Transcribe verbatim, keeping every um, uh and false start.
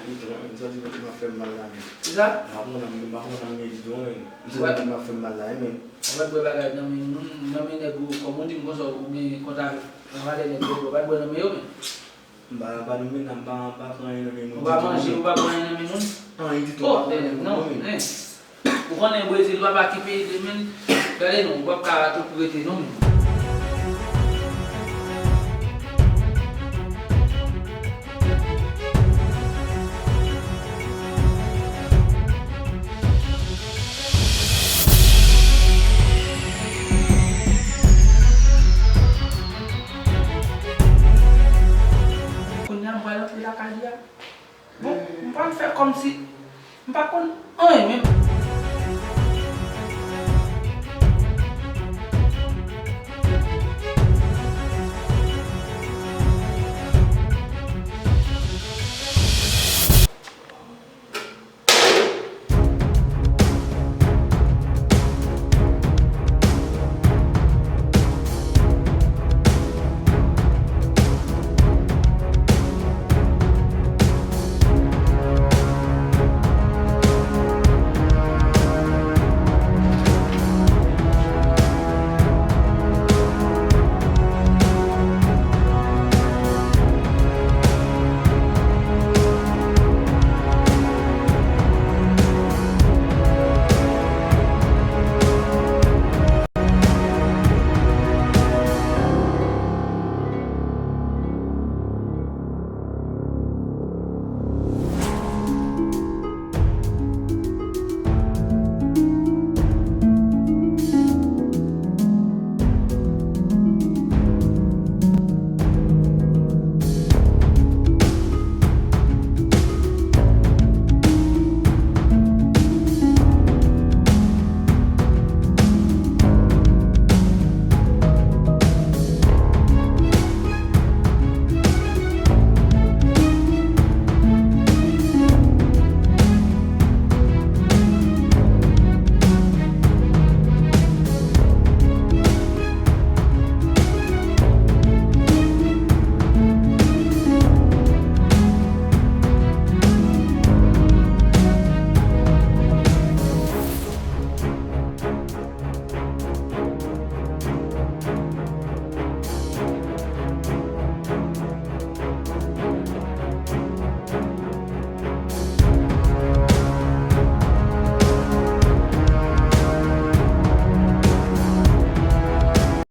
Ditou, men, m santi tèt m ap fè m mal la, men. Kisa? M pa konn nan, m pa konn nan, men ditou, men. M santi tèt m ap fè m mal la, men. Ou pa t bwè bagay nan men moun, nan men nèg ou, kòm ou di m konsa, ou gen kont avè nèg yo, ou pa t bwè nan men yo, men. M pa, pa nan men, m pa, m pa pran anyen nan men moun ditou, men. Ou pa manje, ou pa pran anyen nan men moun? Anyen ditou, m pa pran anyen nan men moun, men. Ou konnen Brezil pa pa ki peyi de men. Gade non, ou p ap ka tankou rete non men. Kounye a m pral antre lakay li a. Bon, m pral fè kòmsi m pa konn anyen menm.